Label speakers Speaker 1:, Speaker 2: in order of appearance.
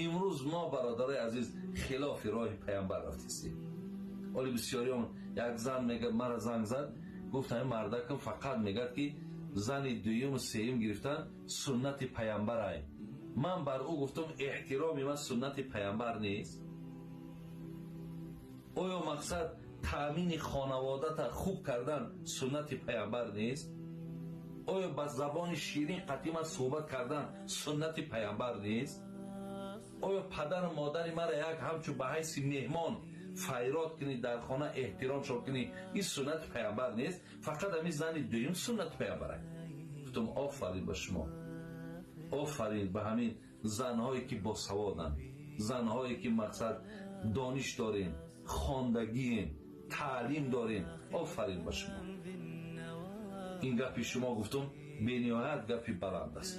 Speaker 1: Имрӯз мо, бародарои азиз, хилофи роҳи паямбар рафтистем. Оли бисёриён як зан мега, мара занг зад, гуфт: ҳамин мардакам фақат мегӯяд, ки зани дуюму сеюм гирифтан суннати паямбарай. Ман бар ӯ гуфтам: эҳтироми ман суннати паямбар нест? Оё мақсад таъмини хонаводата хуб кардан суннати паямбар нест? Оё ба забони ширин қатима суҳбат кардан суннати паямбар нест? Оё падару модари мара як ҳамчун ба ҳайси меҳмон файрод кунӣ, дар хона эҳтиромшон кунӣ, ин суннати паямбар нест? Фақат ҳамин зани дуюм суннати паямбар? Гуфтам: офарин ба шумо, офарин ба ҳамин занҳое ки босаводанд, занҳое ки мақсад дониш дорем, хондагием, таълим дорем, офарин ба шумо. Ин гапи шумо, гуфтам, бениҳоят гапи баланд аст.